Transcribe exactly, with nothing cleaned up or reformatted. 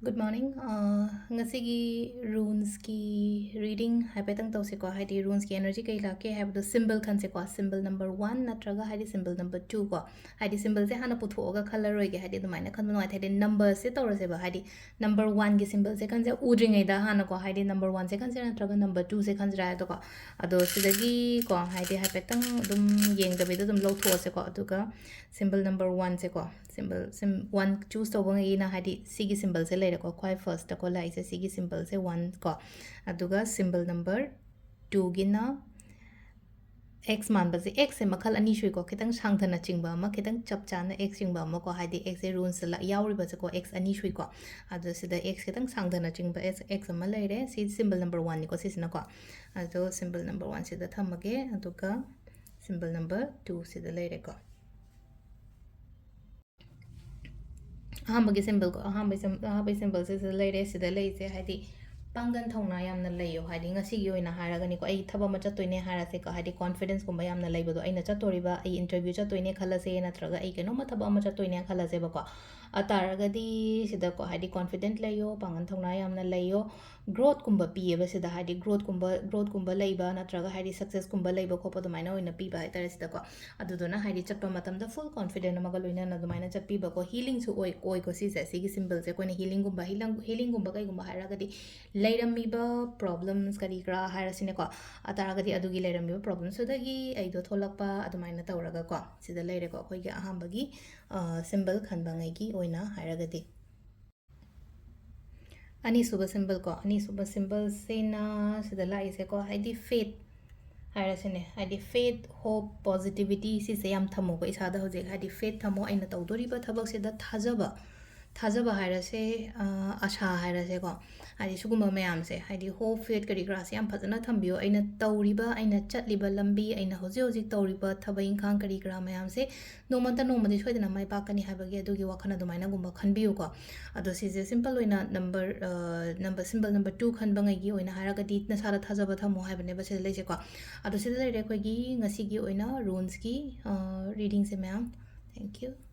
Good morning. ꯑ, ꯉꯁꯤꯒꯤ runes-ꯀꯤ reading ꯍꯥꯏꯐꯦꯠꯇꯪ ꯇꯧꯁꯤꯀꯣ, ꯍꯥꯏꯗꯤ runes-ꯀꯤ energy ꯀꯩ ꯂꯥꯛꯀꯦ ꯍꯥꯏꯕꯗꯣ symbol ꯈꯟꯁꯦꯀꯣ, symbol number one ꯅꯠꯇ꯭ꯔꯒ ꯍꯥꯏꯗꯤ symbol number two ꯀꯣ, ꯍꯥꯏꯗꯤ symbol-ꯁꯦ ꯍꯥꯟꯅ ꯄꯨꯊꯣꯛꯑꯒ ꯈꯜꯂꯔꯣꯏꯒꯦ, ꯍꯥꯏꯗꯤ ꯑꯗꯨꯃꯥꯏꯅ ꯈꯟꯕ ꯅꯨꯡꯉꯥꯏꯇꯦ, ꯍꯥꯏꯗꯤ number-ꯁꯦ ꯇꯧꯔꯁꯦꯕ, ꯍꯥꯏꯗꯤ number one-ꯒꯤ symbol-ꯁꯦ ꯈꯟꯁꯦ ꯎꯗ꯭ꯔꯤꯉꯩꯗ ꯍꯥꯟꯅꯀꯣ, ꯍꯥꯏꯗꯤ number one-ꯁꯦ ꯈꯟꯁꯤꯔꯥ ꯅꯠꯇ꯭ꯔꯒ number two-ꯁꯦ ꯈꯟꯁꯤꯔꯥ ꯍꯥꯏꯗꯣꯀꯣ, ꯑꯗꯣ ꯁꯤꯗꯒꯤꯀꯣ ꯍꯥꯏꯗꯤ ꯍꯥꯏꯐꯦꯠꯇꯪ ꯑꯗꯨꯝ ꯌꯦꯡꯗꯕꯤꯗ ꯑꯗꯨꯝ ꯂꯧꯊꯣꯛꯑꯁꯦꯀꯣ, ꯑꯗꯨꯒ symbol number one-ꯁꯦꯀꯣ, symbol sim one choose ꯇꯧꯕꯉꯩꯒꯤꯅ ꯍꯥꯏꯗꯤ ꯁꯤꯒꯤ symbol-ꯁꯦ ꯂꯩꯔꯦꯀꯣ, ꯈ꯭ꯋꯥꯏ first-ꯇꯀꯣ ꯂꯥꯛꯏꯁꯦ ꯁꯤꯒꯤ symbol-ꯁꯦ one ꯀꯣ, ꯑꯗꯨꯒ symbol number two-ꯒꯤꯅ X ꯃꯥꯟꯕꯁꯦ, X-ꯁꯦ ꯃꯈꯜ ꯑꯅꯤ ꯁꯨꯏꯀꯣ, ꯈꯤꯇꯪ ꯁꯥꯡꯊꯅ ꯆꯤꯡꯕ ꯑꯃ, ꯈꯤꯇꯪ ꯆꯞ ꯆꯥꯅ X ꯆꯤꯡꯕ ꯑꯃꯀꯣ, ꯍꯥꯏꯗꯤ X-ꯁꯦ runes-ꯇ ꯂ-, ꯌꯥꯎꯔꯤꯕꯁꯦꯀꯣ, X ꯑꯅꯤ ꯁꯨꯏꯀꯣ, ꯑꯗꯣ ꯁꯤꯗ X ꯈꯤꯇꯪ ꯁꯥꯡꯊꯅ ꯆꯤꯡꯕ X, X ꯑꯃ ꯂꯩꯔꯦ, ꯁꯤ symbol number one-ꯅꯤꯀꯣ ꯁꯤꯁꯤꯅꯀꯣ, ꯑꯗꯣ symbol number one-ꯁꯤꯗ ꯊꯝꯃꯒꯦ, ꯑꯗꯨꯒ symbol number two-ꯁꯤꯗ ꯂꯩꯔꯦꯀꯣ꯫ ꯑꯍꯥꯟꯕꯒꯤ symbol ꯀꯣ, ꯑꯍꯥꯟꯕꯒꯤ sym-, ꯑꯍꯥꯟꯕꯒꯤ symbol-ꯁꯦ ꯁꯤꯗ ꯂꯩꯔꯦ, ꯁꯤꯗ ꯂꯩꯔꯤꯁꯦ ꯍꯥꯏꯗꯤ ꯄꯥꯡꯒꯜ ꯊꯧꯅꯥ ꯌꯥꯝꯅ ꯂꯩꯌꯣ, ꯍꯥꯏꯗꯤ ꯉꯁꯤꯒꯤ ꯑꯣꯏꯅ ꯍꯥꯏꯔꯒꯅꯤꯀꯣ, ꯑꯩ ꯊꯕꯛ ꯑꯃ ꯆꯠꯇꯣꯏꯅꯦ ꯍꯥꯏꯔꯁꯦꯀꯣ, ꯍꯥꯏꯗꯤ confidence-ꯀꯨꯝꯕ ꯌꯥꯝꯅ ꯂꯩꯕꯗꯣ, ꯑꯩꯅ ꯆꯠꯇꯣꯔꯤꯕ, ꯑꯩ interview ꯆꯠꯇꯣꯏꯅꯦ ꯈꯜꯂꯁꯦ, ꯅꯠꯇ꯭ꯔꯒ ꯑꯩ ꯀꯩꯅꯣꯝꯃ ꯊꯕꯛ ꯑꯃ ꯆꯠꯇꯣꯏꯅꯦ ꯈꯜꯂꯁꯦꯕꯀꯣ, ꯑꯗꯨ ꯇꯥꯔꯒꯗꯤ ꯁꯤꯗꯀꯣ ꯍꯥꯏꯗꯤ confident ꯂꯩꯌꯣ, ꯄꯥꯡꯒꯜ ꯊꯧꯅꯥ ꯌꯥꯝꯅ ꯂꯩꯌꯣ, growth-ꯀꯨꯝꯕ ꯄꯤꯌꯦꯕ ꯁꯤꯗ, ꯍꯥꯏꯗꯤ growth-ꯀꯨꯝꯕ, growth-ꯀꯨꯝꯕ ꯂꯩꯕ ꯅꯠꯇ꯭ꯔꯒ ꯍꯥꯏꯗꯤ success-ꯀꯨꯝꯕ ꯂꯩꯕ ꯈꯣꯠꯄ ꯑꯗꯨꯃꯥꯏꯅ ꯑꯣꯏꯅ ꯄꯤꯕ ꯍꯥꯏꯇꯥꯔꯦ ꯁꯤꯗꯀꯣ꯫ ꯑꯗꯨꯗꯨꯅ ꯍꯥꯏꯗꯤ ꯆꯠꯄ ꯃꯇꯝꯗ full confident ꯑꯃꯒ ꯂꯣꯏꯅꯅ ꯑꯗꯨꯃꯥꯏꯅ ꯆꯠꯄꯤꯕꯀꯣ꯫ Healing-ꯁꯨ ꯑꯣꯏ-, ꯑꯣꯏꯀꯣ ꯁꯤꯁꯦ, ꯁꯤꯒꯤ symbol-ꯁꯦ ꯑꯩꯈꯣꯏꯅ healing-ꯒꯨꯝꯕ, healing, healing-ꯒꯨꯝꯕ ꯀꯩꯒꯨꯝꯕ ꯍꯥꯏꯔꯒꯗꯤ ꯂꯩꯔꯝꯃꯤꯕ problems ꯀꯔꯤ ꯀꯔꯥ ꯍꯥꯏꯔꯁꯤꯅꯦꯀꯣ, ꯑꯗꯨ ꯇꯥꯔꯒꯗꯤ ꯑꯗꯨꯒꯤ ꯂꯩꯔꯝꯃꯤꯕ problems-ꯇꯨꯗꯒꯤ ꯑꯩꯗꯣ ꯊꯣꯛꯂꯛꯄ ꯑꯗꯨꯃꯥꯏꯅ ꯇꯧꯔꯒꯀꯣ, ꯁꯤꯗ ꯂꯩꯔꯦꯀꯣ ꯑꯩꯈꯣꯏꯒꯤ ꯑꯍꯥꯟꯕꯒꯤ, ꯑ, symbol ꯈꯟꯕꯉꯩꯒꯤ ꯑꯣꯏꯅ ꯍꯥꯏꯔꯒꯗꯤ꯫ ꯑꯅꯤꯁꯨꯕ symbol ꯀꯣ, ꯑꯅꯤꯁꯨꯕ symbol-ꯁꯤꯅ ꯁꯤꯗ ꯂꯥꯛꯏꯁꯦꯀꯣ, ꯍꯥꯏꯗꯤ faith ꯍꯥꯏꯔꯁꯤꯅꯦ, ꯍꯥꯏꯗꯤ faith, hope, positivity ꯁꯤꯁꯦ ꯌꯥꯝ ꯊꯝꯃꯣꯀꯣ ꯏꯁꯥꯗ ꯍꯧꯖꯤꯛ, ꯍꯥꯏꯗꯤ faith ꯊꯝꯃꯣ, ꯑꯩꯅ ꯇꯧꯗꯣꯔꯤꯕ ꯊꯕꯛꯁꯤꯗ ꯊꯥꯖꯕ, ꯊꯥꯖꯕ ꯍꯥꯏꯔꯁꯦ, ꯑ, ꯑꯁꯥ ꯍꯥꯏꯔꯁꯦꯀꯣ, ꯍꯥꯏꯗꯤ ꯁꯤꯒꯨꯝꯕ ꯃꯌꯥꯝꯁꯦ, ꯍꯥꯏꯗꯤ hope, faith ꯀꯔꯤ ꯀꯔꯥꯁꯦ ꯌꯥꯝ ꯐꯖꯅ ꯊꯝꯕꯤꯌꯣ꯫ ꯑꯩꯅ ꯇꯧꯔꯤꯕ, ꯑꯩꯅ ꯆꯠꯂꯤꯕ ꯂꯝꯕꯤ, ꯑꯩꯅ ꯍꯧꯖꯤꯛ ꯍꯧꯖꯤꯛ ꯇꯧꯔꯤꯕ ꯊꯕꯛ ꯏꯪꯈꯥꯡ ꯀꯔꯤ ꯀꯔꯥ ꯃꯌꯥꯝꯁꯦ ꯅꯣꯡꯃ ꯅꯠꯇ ꯅꯣꯡꯃꯗꯤ ꯁꯣꯏꯗꯅ ꯃꯥꯏ ꯄꯥꯛꯀꯅꯤ ꯍꯥꯏꯕꯒꯤ ꯑꯗꯨꯒꯤ ꯋꯥꯈꯜ ꯑꯗꯨꯃꯥꯏꯅꯒꯨꯝꯕ ꯈꯟꯕꯤꯌꯨꯀꯣ꯫ ꯑꯗꯣ ꯁꯤꯁꯦ simple ꯑꯣꯏꯅ number, ꯑ, number, symbol number two ꯈꯟꯕꯉꯩꯒꯤ ꯑꯣꯏꯅ ꯍꯥꯏꯔꯒꯗꯤ ꯅꯁꯥꯗ ꯊꯥꯖꯕ ꯊꯝꯃꯣ ꯍꯥꯏꯕꯅꯦꯕ ꯁꯤꯗ ꯂꯩꯁꯦꯀꯣ꯫ ꯑꯗꯣ ꯁꯤꯗ ꯂꯩꯔꯦ ꯑꯩꯈꯣꯏꯒꯤ ꯉꯁꯤꯒꯤ ꯑꯣꯏꯅ runes-ꯀꯤ, ꯑ, reading-ꯁꯦ ꯃꯌꯥꯝ꯫ Thank you꯫